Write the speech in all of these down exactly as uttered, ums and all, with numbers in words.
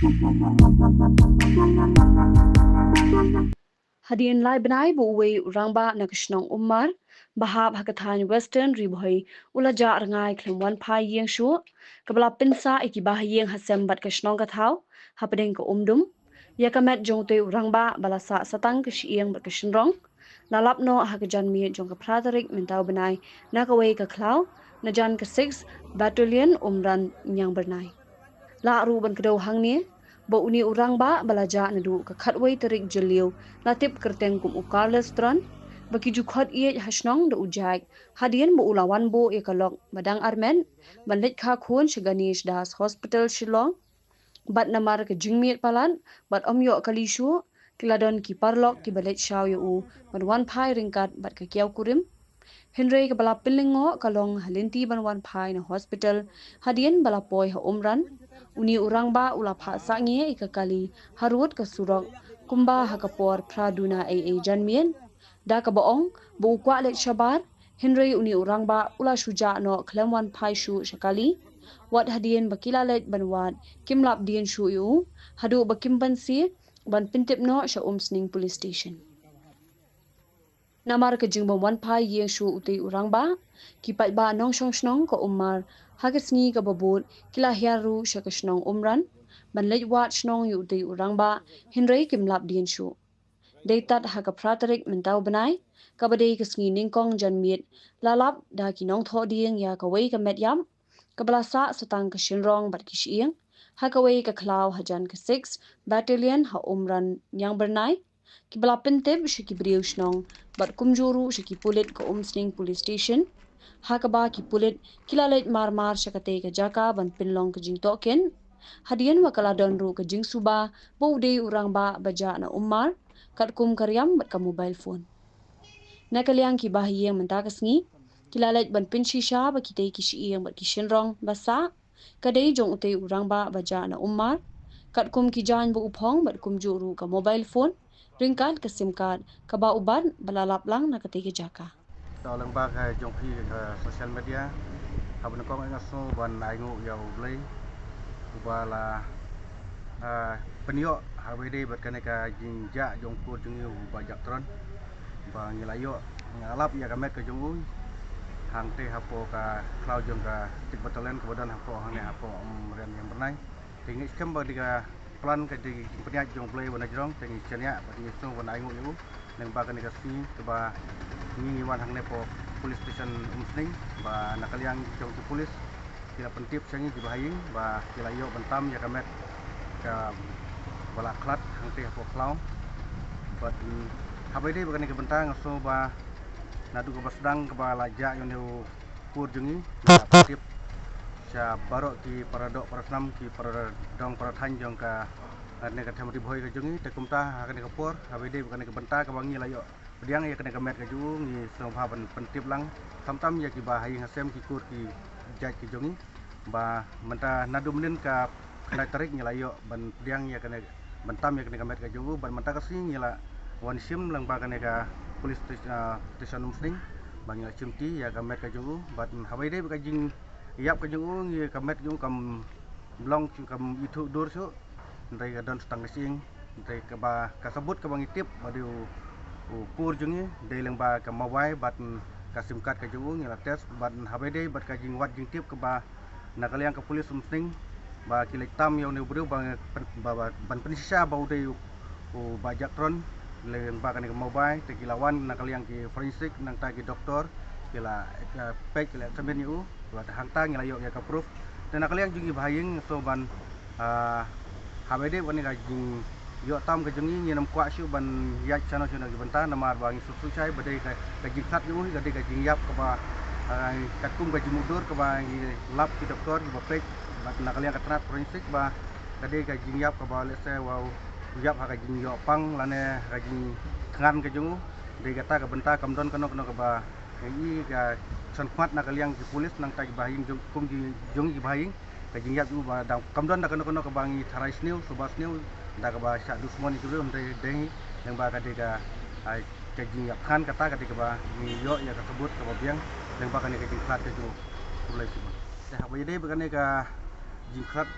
Hadien lai bnai ba uwei u rangbah na ka shnong Umar ba hap ha ka thaiñ Western Ri Bhoi u la jah rngai khlem wan phai ïing shuh, kaba la pynsah ïa ki bahaïing hasem bad ka shnong ka thaw hapdeng ka Umdum. Ïa ka met jong utei u rangbah ba la sah satang ka shyieng bad ka shynrong la lap noh ha ka janmiet jong ka phra tarik mynta u bnai na kawei ka khlaw na jan ka six Battalion Umran Niangbyrnai. Lah ruh ban kdew hangne ba une u rangbah ba la jah naduh ka khatwei tarik Jylliew la tip kyrteng kum u Carlos Tron ba ki ju khot ïeit ha shnong da u Jack hadien ba u la wan buh ïa ka lok ba dang armet ban leit kha khun sha Ganesh Das Hospital Shillong. Bad namar ka jingmiet palat bad ym ïoh kali shuh, ki la don ki paralok kiba leit shaw ïa u ban wan phai ryngkat bad ka kiaw kurim. Hynrei kaba la pynlyngngoh ka long ha lynti ban wan phai na hospital hadien ba la poi ha Umran. Une u rangbah u la phah sangeh ïa ka kali harud ka surok kumba ha ka por phra duna eiei janmiet, da kaba ong ba u kwah leit shabar. Hynrei une u rangbah u la shu jah noh khlem wan phai shuh sha kali. Wat hadien ba ki la leit ban wad kim lap dien shuh ïa u haduh ba kim banse ban pyntip noh sha Umsning Police Station. Namar ka jingbym wan phai ïing shuh utei u rangbah, ki paidbah nongshong shnong ka Umar ha ka sngi kaba bud ki la hiar ruh sha ka shnong Umran ban leit wad shnong ïa utei u rangbah, hynrei kim lap dien shuh. Dei tad ha ka phra tarik mynta u bnai, kaba dei ka sngi nyngkong janmiet, la lap da ki nongthoh dieng ïa kawei ka met ïap kaba la sah satang ka shynrong bad ki shyieng ha kawei ka khlaw hajan ka six Battalion ha Umran Niangbyrnai, kiba la pyntip sha ki briew shnong bad kumjuh ruh sha ki pulit ka Umsning Police Station. Ha kaba ki pulit ki la leit mar mar sha katei ka jaka ban pynlong ka jingtohkit, hadien ba ka la don ruh ka jingsuba ba u dei u rangbah ba jah na Umar, katkum ka riam bad ka mobile phone. Na ka liang ki bahaïing mynta ka sngi ki la leit ban pynshisha ba kitei ki shyieng bad ki shynrong ba sah ka dei jong utei u rangbah ba jah na Umar, katkum ki jaiñ ba u phong bad kumjuh ruh ka mobile phone ryngkat ka sim card kaba u bat ba la lap lang na katei ka jaka. To lyngba ka jong phi ka social media, haba nyngkong nga sngew ban ainguh ïa U Blei uba la, ah, pynïoh haba ïadei bad kane ka jingjah jong u kur jong ngi u Bah Jack Tron, ba ngi la ïoh, ngi la lap ïa ka met ka jong u hangtei hapoh ka khlaw jong ka six Battalion kaba don hapoh hangne hapoh Umran Niangbyrnai. Te ngi skhem ba dei ka plan ka dei ka jingpynïaid jong U Blei ba na jrong, te ngi shaniah bad ngi sngew ban ainguh ïa u lyngba kane ka sngi kaba ngi ngi wan hangne hapoh Police Station Umsning, ba na ka liang jong ki pulit ki la pyntip sha ngi ki bahaïing ba ki la ïoh ban tam ïa ka met kaba la khlad hangtei hapoh khlaw. Bad, mm, haba ïadei bad kane ka bynta nga sngew ba naduh kaba sdang kaba la jah ïa une u kur jong ngi, ngi la pyntip sha baroh ki para doh para snam, ki para dong para thaiñ jong ka, kane ka them Ri Bhoi ka jong ngi. Te kumta ha kane ka por, haba ïadei bad kane ka bynta kaba ngi la ïoh pdiang ïa kane ka met ka jong u, ngi sngewbha ban pyntip lang tam tam ïa ki bahaïing hasem, ki kur ki jait ki jong ngi, ba mynta naduh mynnin ka khyndai tarik ngi la ïoh ban pdiang ïa kane, ban tam ïa kane ka met ka jong u, bad mynta ka sngi ngi la wan shim lyngba kane ka police station, ah, station Umsning, ba ngi la shim ti ïa ka met ka jong u. Bad haba ïadei bad ka jingïap ka jong u, ngi ka met ka jong u kam long shuh, kam ithuh dur shuh, hynrei ka don sa tang ka shyieng. Hynrei kaba ka sabut kaba ngi tip ba dei u, u kur jong ngi, dei lyngba ka mobile bad ka sim card ka jong u, ngi la test. Bad haba ïadei bad ka jingwad jingtip kaba na ka liang ka police Umsning ba ki leit tam ïa une u briew ba ngi pyn-, ba, ba, ban pynshisha ba u dei u, u Bah Jack Tron lyngba kane ka mobile. Te ki la wan na ka liang ki forensic, nangta ki doktor ki la, eh, peit, ki la examine ïa u. Bad hangta ngi la ïoh ïa ka proof. Te na ka liang jong ngi bahaïing, so ban, ah, haba ïadei bad kane ka jingïoh tam ka jong ngi, ngim kwah shuh ban ïaid shano shano ki bynta, namar ba ngi sngewsih shai ba dei ka, ka jingkhlad jong u ka dei ka jingïap kaba, ah, katkum ka jingmudui kaba ngi lap ki doktor kiba peit bad na ka liang ka tnat forensic ba ka dei ka jingïap kaba lehse u ïap ha ka jingïoh pang lane ha ka jingthngan ka jong u. Dei kata ka bynta kam don kano kano kaba ngi i ka shon khmat na ka liang ki police, nangta ki bahaïing jong, kum ki jong ki bahaïing, ka jingïap jong u ba dang kam don da kano kano kaba ngi tharai sniew, suba sniew da kaba shah dusmon ïa ki briew, hynrei dei hi lyngba ka dei ka, ah, ka jingïap thngan kata ka dei kaba ngi ïoh ïa ka sabut kaba biang lyngba kane ka jingkhlad ka jong u. Khublei shibun. Te haba ïadei bad kane ka jingkhlad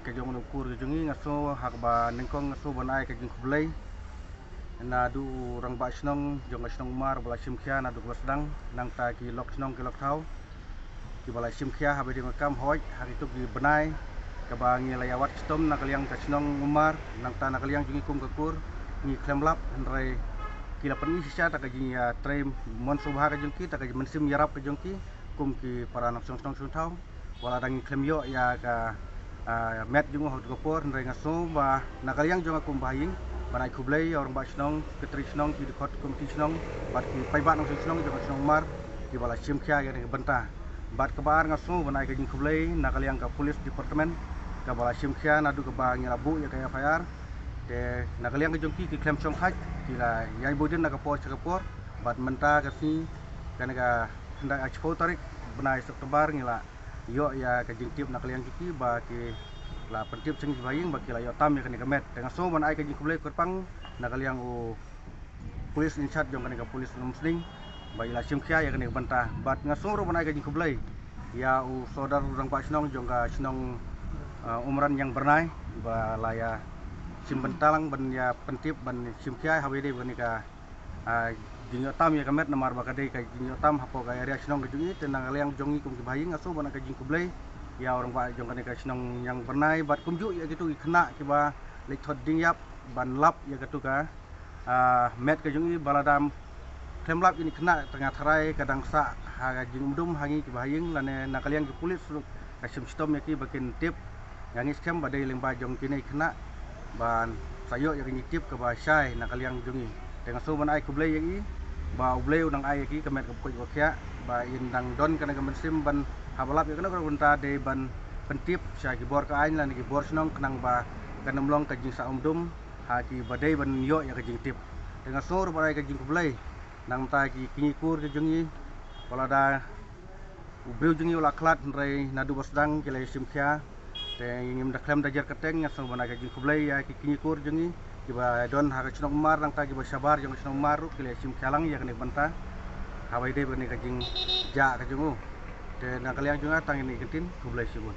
Ka jong u kur ka jong ngi, nga sngew ha kaba nyngkong nga sngew ban ai ka jingkhublei naduh u rangbah shnong jong ka shnong Umar ba la shim khia naduh kaba sdang, nangta ki lok shnong ki lok thaw kiba la shim khia haba dei ka kam hoi ha kitu ki bnai kaba ngi la ïa wad shitom na ka liang ka shnong Umar, nangta na ka liang jong ngi kum ka kur ngi khlem lap, hynrei ki la pyni shisha ta ka jingïatrei mon sngewbha ka jong ki, ta ka mynsiem ïarap ka jong ki kum ki para nongshong shnong shong thaw. Wat la dang ngi khlem ïoh ïa ka, ah, met jong u ha katu ka por, hynrei nga sngew ba na ka liang jong nga kum u bahaïing ban ai khublei ïa u rangbah shnong, secretary shnong, ki dkhot komiti shnong bad ki paidbah nongshong shnong jong ka shnong Umar kiba la shim khia ïa kane ka bynta. Bad kaba ar nga sngew ban ai ka jingkhublei na ka liang ka police department kaba la shim khia naduh kaba ngi la buh ïa ka F I R. Te na ka liang ka jong ki, ki khlem shongthait, ki la ïai buh dien na ka por sha ka por. Bad mynta ka sngi, kane ka khyndai, ah, shiphew tarik bnai September ngi la ïoh ïa ka jingtip na ka liang jong ki ba ki la pyntip sha ngi ki bahaïing ba ki la ïoh tam ïa kane ka met. Te nga sngew ban ai ka jingkhublei kyrpang na ka liang u police in charge jong kane ka police Umsning ba i la shim khia ïa kane ka bynta. Bad nga sngew ruh ban ai ka jingkhublei ïa u sordar rangbah shnong jong ka shnong, ah, Umran Ïangbyrnai ba la ïa shim bynta lang ban ïa pyntip ban shim khia haba dei kane ka, ah, jingïoh tam ïa ka met, namar ba ka dei ka jingïoh tam hapoh ka area shnong ka jong i. Te na ka liang jong ngi kum ki bahaïing nga sngew ban ai ka jingkhublei ïa u rangbah jong kane ka shnong Ïangbyrnai bad kumjuh ïa kitu ki khynnah kiba leit thot dieng ïap ban lap ïa katu ka, ah, met ka jong i ba la dang khlem lap ïa kine ki khynnah tang tharai ka dang sah ha ka jingumdum ha ngi ki bahaïing lane na ka liang ki police ruh ka shim shitom ïa ki ba kin tip. Nga ngeit skhem ba dei lyngba jong kine ki khynnah ban sa ïoh ïa ka jingtip kaba shai na ka liang jong i. Te nga sngew ban ai khublei ïa i ba U Blei u nang ai ïa ki ka met kaba koit kaba khiah ba in dang don kane ka mynsiem ban haba lap ïa kane ka bynta dei ban pyntip sha ki bor ka aiñ lane ki bor shnong khnang ba kan ym long ka jingsah umdum ha kiba dei ban ïoh ïa ka jingtip. Te nga sngew ruh ban ai ka jingkhublei na ka bynta ki kñi kur ki jong i, wat la da u briew jong i u la khlad hynrei naduh ba sdang ki la ïa shim khia. Te ngim da khlem da jer kyrteng, nga sngew ban ai ka jingkhublei ïa ki kñi kur jong i kiba don ha ka shnong Umar nangta kiba shabar jong ka shnong Umar ruh ki la ïa shim khia lang ïa kane ka bynta haba ïadei bad kane ka jingjia ka jong u. Te na ka liang jong nga tang ïa kane ka ktien, khublei shibun.